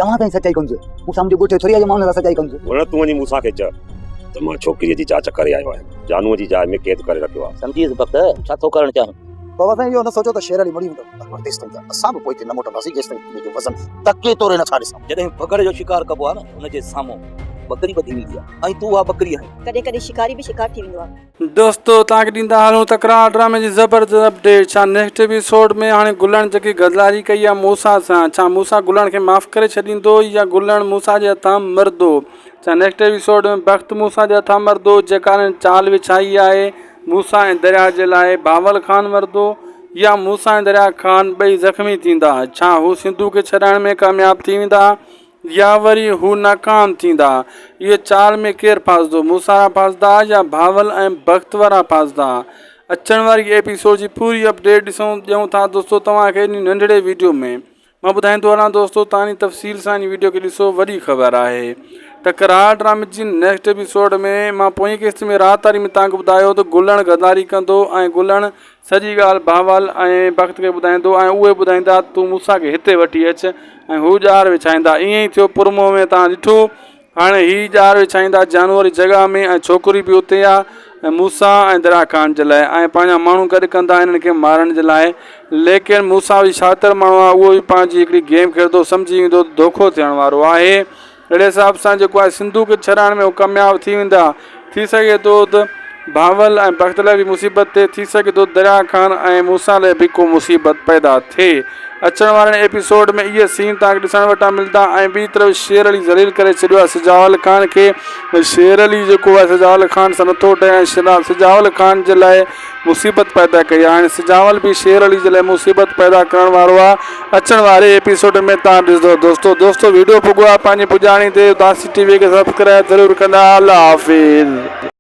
توهان تائين سچائي ڪندس. مون سان منهنجي ڳوٺ جو ٿوري آهي جو مان ان سان سچائي ڪندس. ڀيڻ تون وڃي موسيٰ کي چئه ته مان ڇوڪريء جي جاچ ڪري آيو آهيان. جانوء جي جاء ۾ قيد ڪري رکيو آهي. سمجهي ويس بخت، ڇا ٿو ڪرڻ چاهين؟ بابا سائين اهو نه سوچيو ته شير علي مڙي ويندو پر تيستائين ته اسان به پوئتي نه موٽنداسين جيستائين ان جو وزن تڪي توري نه ٿا ڏسون. جڏهن بگهڙ جو شڪار ڪبو آهي نه ان جي سامهون ٻڪري ٻڌي ويندي آهي ۽ تون اها ٻڪري آهين. ڪڏهن ڪڏهن شڪاري به شڪار ٿي ويندو آهي. دوستو توهان کي ڏيندا هلون تڪرار ڊرامي جي زبردست اپڊيٽ ڇا نيڪسٽ ايپيسوڊ ۾ هاڻي گلڻ جيڪي غداري ڪئي آهي موسيٰ سان ڇا موسيٰ گلڻ کي معاف ڪري ڇڏيندو يا گلڻ موسيٰ جي هٿان مرندو ڇا نيڪسٽ ايپيسوڊ ۾ بخت موسيٰ جي هٿان مرندو جيڪا هن چال وڇائي آهي موسيٰ ۽ درياء جي لاء بهاول خان مرندو يا موسيٰ ۽ درياء خان ٻئي زخمي ٿيندا ڇا هو سنڌو کي ڇڏائڻ ۾ ڪامياب ٿي ويندا يا وري هو ناڪام ٿيندا. اهو چال ۾ ڪير ڦاسندو؟ موسيٰ وارا ڦاسندا يا بهاول ۽ بخت وارا ڦاسندا؟ اچڻ واري ايپيسوڊ جي پوري اپڊيٽ ڏسون ڏيون ٿا دوستو توهان کي انهي ننڍڙي ويڊيو ۾ مان ٻڌائيندو هلان دوستو توهان انهي تفصيل سان انهي ويڊيو کي ڏسو وڏي خبر آهي تڪرار ڊرامي جي نيڪسٽ ايپيسوڊ ۾ مان پوئين قسط ۾ رات واري ۾ توهان کي ٻڌايو ته گلڻ غداري ڪندو ۽ گلڻ سڄي ڳالهه بهاول ۽ بخت کي ٻڌائيندو ۽ اهي ٻڌائيندا ته تون موسيٰ کي هتي وٺي اچ ۽ هو ڄار وڇائيندا. ائين ئي ٿيو پرموء ۾ توهان ڏٺو. هاڻي هي ڄار وڇائيندا جانوء واري جڳهه ۾ ۽ ڇوڪري به اتي آ ۽ موسيٰ ۽ دريا خان جي لاء ۽ پنهنجا ماڻهو گڏ ڪندا هنن کي مارڻ جي لاء. ليڪن موسيٰ به شاطر ماڻهو آ اهو به پنهنجي هڪڙي گيم کيڏندو سمجهي ويندو ته دوکو ٿيڻ وارو آهي. اهڙي حساب سان جيڪو آهي سنڌو کي ڇڏائڻ ۾ هو ڪامياب ٿي ويندا. ٿي سگهي ٿو ته بهاول ۽ بخت لاء به مصيبت ٿئي، ٿي سگهي ٿو دريا خان ۽ موسيٰ لاء به ڪو مصيبت پيدا ٿئي. اچڻ وارن ايپيسوڊ ۾ اهي سين توهان کي ڏسڻ وٽان ملندا ۽ ٻي طرف شير علي ذليل ڪري ڇڏيو آهي سجاول خان کي شير علي جيڪو آهي سجاول خان سان نٿو ٺهي ۽ سجاول خان جي لاء مصيبت پيدا ڪئي آهي هاڻي سجاول به شير علي جي لاء مصيبت پيدا ڪرڻ وارو آهي اچڻ واري ايپيسوڊ ۾ توهان ڏسندو دوستو دوستو ويڊيو پڳو آهي پنهنجي پڄاڻي تي اداسي ٽي وي کي سبسڪرائب ضرور ڪندا الله حافظ.